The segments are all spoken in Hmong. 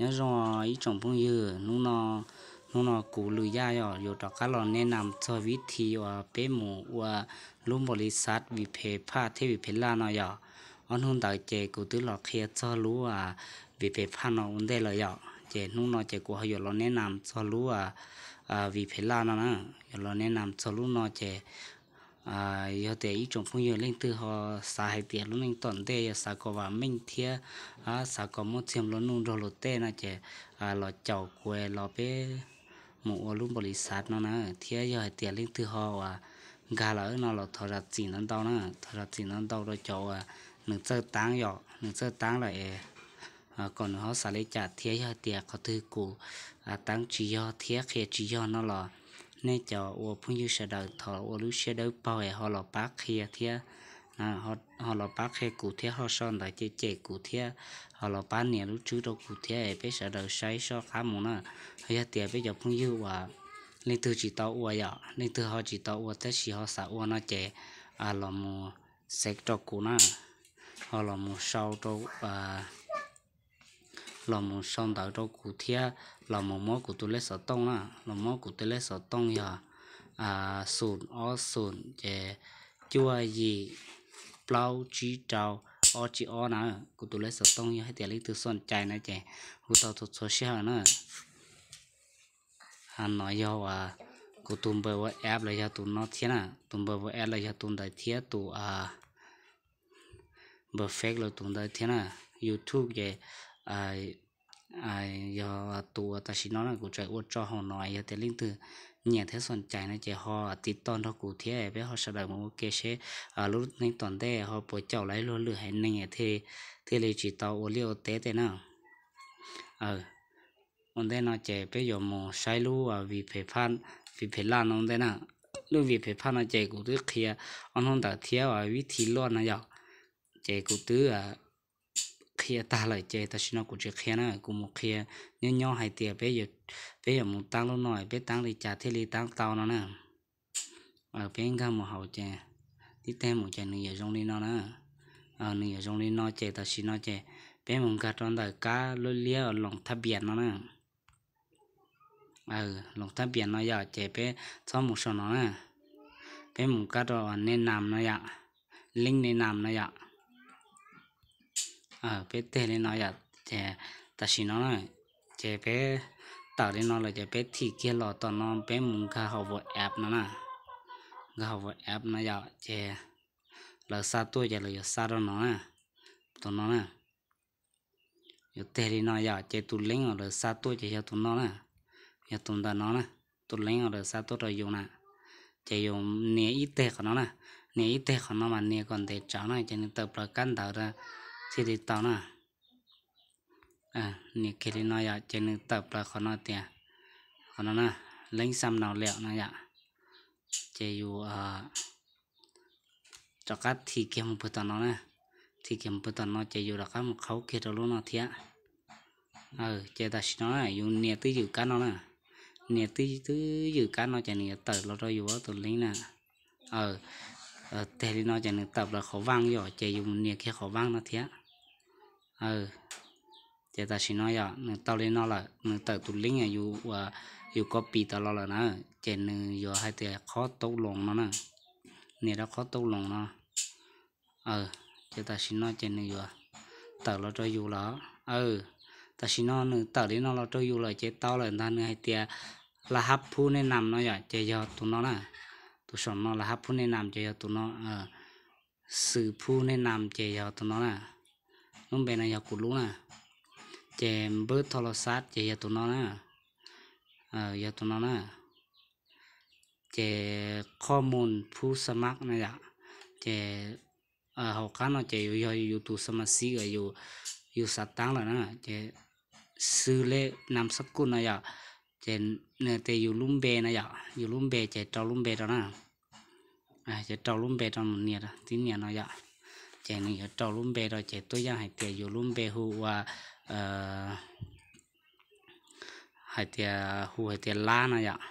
Nyob zoo ib tsoom phooj ywg, hnub no, hnub no kuv Lwm Yaj yog yuav rov qab los nej nam txog vib thi uas peb mus ua lub npaum li xav vim phem phaj thiab vim phem laj no yom. Ob hnub ntawd ces kuv twb los qhia txog lub vim phem phaj no ua ntej lawm yom, ces hnub no ces kuv ho yuav los nej nam txog lub vim phem laj no na. Yuav los nej nam txog lub no ces yog tias ib tsoom phooj ywg leej twg ho xav hais tias lub neej tom ntej yog xav kom vam meej thiab xav kom muaj txiag nplua nuj nrog luag tej no ces los caum kuv los peb mus ua lub npaum li xav no na. Thiab yog hais tias leej twg ho uas nkag lawm no los thov zam txim ntau ntau na, thov zam txim ntau ntau rau cov uas nws txawj taab yom, nws txawj taab lawm es kom nws ho xav li cas thiab yog hais tias qhov twg kuv taab tsis yog thiab qhia tsis yog no los nej cov ua phooj ywg sawv daws thov ua lub siab dawb paug es ho los pab qhia thiab ho los pab qhia kuv thiab ho sau ntawv cem cem kuv thiab ho los pab nias lub tswb rau kuv thiab es peb sawv daws saib soj qab mus na. Ho yog tias peb cov phooj ywg uas leej twg tsis tau ua yom, leej twg ho tsis tau ua tab sis ho xav ua no ces los mus xev rau kuv na, ho los mus sau rau los mus sau ntawv rau kuv thiab los mus muab kuv tus lej xov tooj na, los muab kuv tus lej xov tooj yog xum ob xum ces cuaj yim plaub tsib rau ob tsib ob na. Kuv tus lej xov tooj yog hais tias leej twg xom cai na ces hu tau txhua txhua sij hawm na. No yog uas kuv tus npawb WhatsApp los yog tus no thiab na, tus npawb WhatsApp los yog tus ntawd thiab tus npawb Face los tus ntawd thiab na. YouTube ces yog tus uas tam sim no na kuv tseem ua tso hauv no, yog tias leej twg nyiam thiab xom cai no ces ho tiv toj nrog kuv thiab peb ho sawv daws mus ua ke seb lub neej tom ntej ho puas caum laib luag lwm haiv neeg thiaj li tsis tau ua liaj ua teb tej na. Ua ntej no ces peb yuav mus saib lub vim phem laj no ua ntej na. Lub vim phem laj no ces kuv twb qhia ob hnub ntawd thiab vib thi luaj no yom, ces kuv twb qhia tag lawm ces tam sim no kuv tsis qhia na, kuv mus qhia nyob nyob hais tias peb yuav mus taab lub no peb taab li cas thiaj li taab tau no na. Peb nkag mus hauv ces tib teg mus ces nws yuav zoo li no na. Nws yuav zoo li no ces tam sim no ces peb mus nkag rau ntawm kab lub liab loos thab npias no na. Loos thab npias no yom, ces peb txhob mus saum no na. Peb mus kab rau nej nam no yom, leej nej nam no yom. Peb teg li no yom, ces tam sim no na, ces peb tawm li no lawm ces peb thim kiag los tom no peb mus nkag hauv WhatsApp no na. Nkag hauv WhatsApp no yom, ces lawv xa tuaj ces lawv yuav xa rau no na, tus no na. Yuav teg li no yom, ces tus leeb uas lawv xa tuaj ces yog tus no na, yog tus ntawm no na, tus leeb uas lawv xa tuaj rau yus na. Ces yus nias ib teg qhov no na, nias ib teg qhov no mas nias kom ntev tsawv na ces nws tawm plaws kab ntawv thiaj li tau na. Nias kiag li no yom, ces nws tawm plaws qhov no tias, qhov no na, leeb xam nau liam no yom. Ces yus rov qab thim kiag mus pag tom no na, thim kiag mus pag tom no ces yus rov qab mus qhaub kiag rau lub no thiab. Ces tam sim no yus nias twb ywm kab no na, nias twb twb ywm kab no ces nws yuav tawm los rau yus ob tus leeb na. Teg li no ces nws tawm plaws qhov vaaj yom, ces yus mus nias kiag qhov vaaj no thiab. Ces tam sim no yom, nws tau li no lawm, nws tawm tus leeb yus, yus copy tau los lawm na, ces nws yuav hais tias qhob toob loos no na, nias rau qhob toob loos no. Ces tam sim no ces nws yuav tawm los rau yus lawm. Tam sim no nws tawm li no los rau yus lawm ces tau lawm ntag, nws hais tias la hab phub nej nam no yom, ces yog tus no na. Tus saum no la hab phub nej nam ces yog tus no, xwm phub nej nam ces yog tus no na. Lub npe no yog kuv lub na. Ces npawb tho los xab ces yog tus no na, yog tus no na. Ces qhov mus phub xa mab no yom, ces hauv qab no ces yus yog yus tus xa mas xib uas yus xav taab lawm na, ces xwb lej nam xab kuj no yom, ces nws tias yus lub npe no yom, yus lub npe ces rau lub npe rau na. Ces rau lub npe rau mus nias, tib nias no yom, ces nws yuav rau lub npe rau ces tuaj yeej hais tias yus lub npe hu ua, hais tias hu hais tias Lab no yom,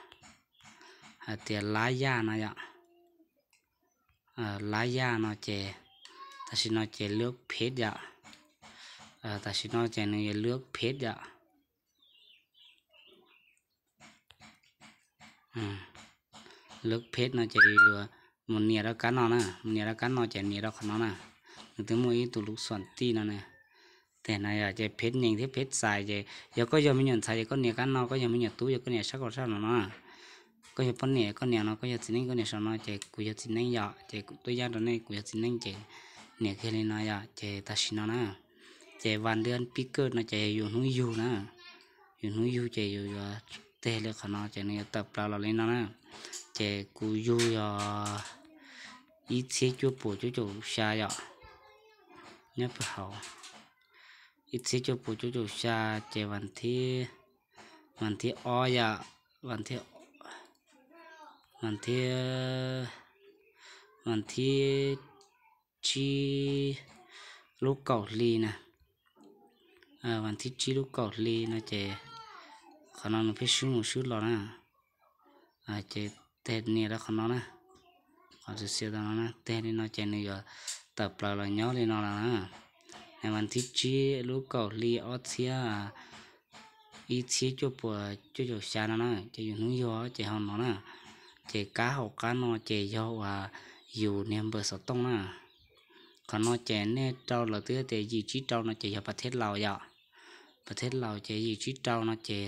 hais tias Lab Yaj no yom. Lab Yaj no ces tam sim no ces lwb phem yom, tam sim no ces nws yuav lwb phem yom. Lub phej no ces yus mus nias rau kab no na, mus nias rau kab no ces nias rau qhov no na. Nws twb muaj ib tug lub xuam tij no na. Tes no yog ces phej nyeem thiab phej xais ces yog koj yog me nyuam ntxhais ces koj nias kab no, koj yog me nyuam tub yog koj nias sab ko sab no no. Koj yog poj niam koj nias no, koj yog txiv neej koj nias saum no, ces kuv yog txiv neej yom, ces kuv tuaj yaj rau nej kuv yog txiv neej ces nias kiag li no yom, ces tam sim no na. Ces vas ntiab pib kaj no ces yus hnub yug na, yus hnub yug ces yus yuav teg li qhov no ces nws yuav tawm plaws los li no na. Ces kuv yug yog ib txhiab cuaj puas cuaj caum xya yom, nyob pw hauv ib txhiab cuaj puas cuaj caum xya, ces vas thib, vas thib ob yom, vas thib, vas thib, vas thib tsib lub kaum hli na, vas thib tsib lub kaum hli no ces qhov no nws pheej swb mus swb los na, ces teg nias rau qhov no na, qhov txiav txiav no na, teg li no ces nws yuav tawm plaws los nyob li no lawm na. Vas thib tsib lub kaum hli ob txhiab ib txhiab cuaj puas cuaj caum xya no na, ces yus hnub yug ces ho no na. Ces kab hauv qab no ces yog uas yus niag npawb xov tooj na. Qhov no ces nej rau lawm twb tias yim tsib rau no ces yog pas theb laus yom. Pas theb laus ces yim tsib rau no ces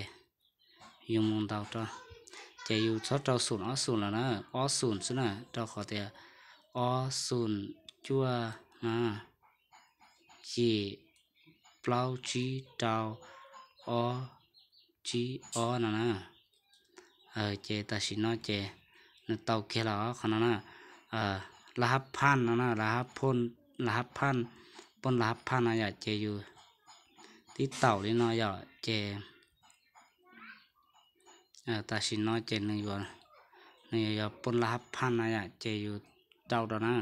yus mus ntaus rau, ces yus txhob rau xum ob xum lawm na, ob xum xwb na, rau qhov tias ob xum cuaj na, yim plaub tsib rau ob tsib ob no na. Ces tam sim no ces nws tau kiag los qhov no na, laj hab phaj no na, laj hab phaj, poj laj hab phaj no yom, ces yus tib taum li no yom, ces tam sim no ces nws yuav, nws yuav yog poj laj hab phaj no yom, ces yus rau rau na.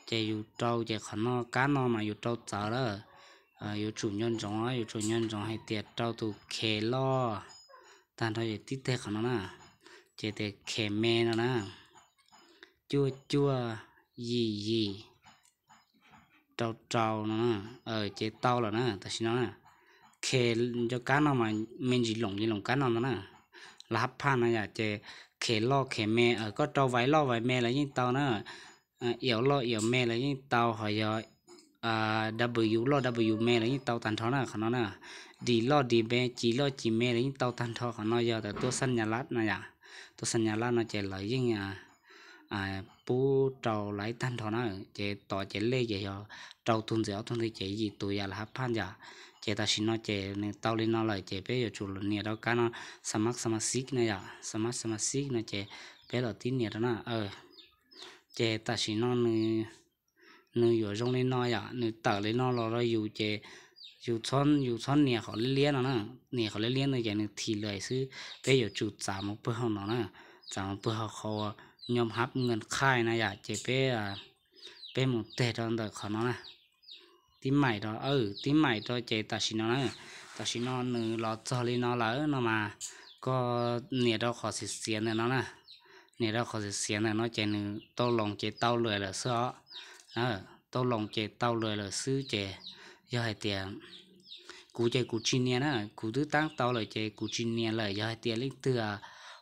Ces yus rau ces qhov no kab no mas yus rau txawv lawm, yuav tsum nco ntsoov, yuav tsum nco ntsoov hais tias rau tus khes loj tag nrho ces tib teg qhov no na, ces tias khes me no na, cuaj cuaj yim yim rau rau no na, ces tau lawm na tam sim no na. Khes nco kab no mas me ntsis loom li loom kab no no na, laj hab phaj no yom, ces khes loj khes me, koj rau vais loj vais me los yeej tau na, iam loj iam me los yeej tau, ho yog w loj w me los yeej tau tag nrho na qhov no na, dim loj dim me, cim loj cim me los yeej tau tag nrho. Qhov no yog tias tuaj xaj nyas lab no yom, tuaj xaj nyas lab no ces lawv yeej pub rau laiv tag nrho na, ces tod ces lej ces yog rau tug ntxiv ob tug ntxiv ces yim tus yam laj hab phaj yom. Ces tam sim no ces nws tau li no lawm ces peb yuav tsum nias rau kab no xa mab xa ma xib no yom, xa mab xa ma xib no ces peb los tib nias rau na. Ces tam sim no nws, nws yuav zoo li no yom, nws tawm li no los rau yus ces yus, yus txhob nias qhov liab liab no na, nias qhov liab liab no ces nws thim lawm xwb, peb yuav tsum txav mus pw hauv no na, txav mus pw hauv qhov nyob hab nkees khaij na yom, ces peb, peb mus teg rau ntawm qhov no na. Tib maim rau, tib maim rau ces tam sim no na, tam sim no nws los txog li no lawm no mas koj nias rau qhov xiav xiav ntawm no na, nias rau qhov xiav xiav ntawm no ces nws tau loos ces tau lawm xwb os. Tau loos ces tau lawm xwb ces yog hais tias kuv ces kuv tsis nias na, kuv twb taab tau lawm ces kuv tsis nias lawm. Yog hais tias leej twg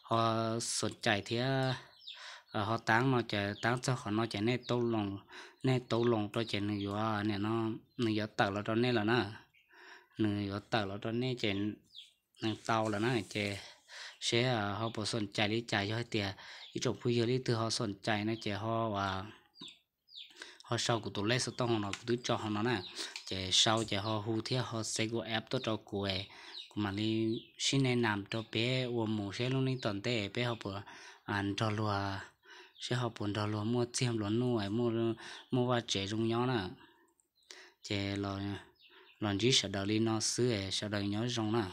ho xom cais thiab ho taab no ces taab txog qhov no ces nej tau loos, nej tau loos rau ces nws yuav, nws yuav tawm los rau nej lawm na. Nws yuav tawm los rau nej ces nws tau lawm na. Ces seb ho puas xom cais li cas, yog hais tias ib tsoom phooj ywg leej twg ho xom cais no ces ho, ho sau kuv tus lej xov tooj hauv no, kuv twb tso hauv no na. Ces sau ces ho hu thiab ho xev kuv app tuaj rau kuv, kuv mam li sib nes nam rau peb ua mus seb lub neej tom ntej peb ho puas nrog luag, seb ho puas nrog luag muaj txiag nplua nuj, muaj vaj tsev zoo nyob na. Ces los ntsib sawv daws li no xwb, sawv daws nyob zoo na.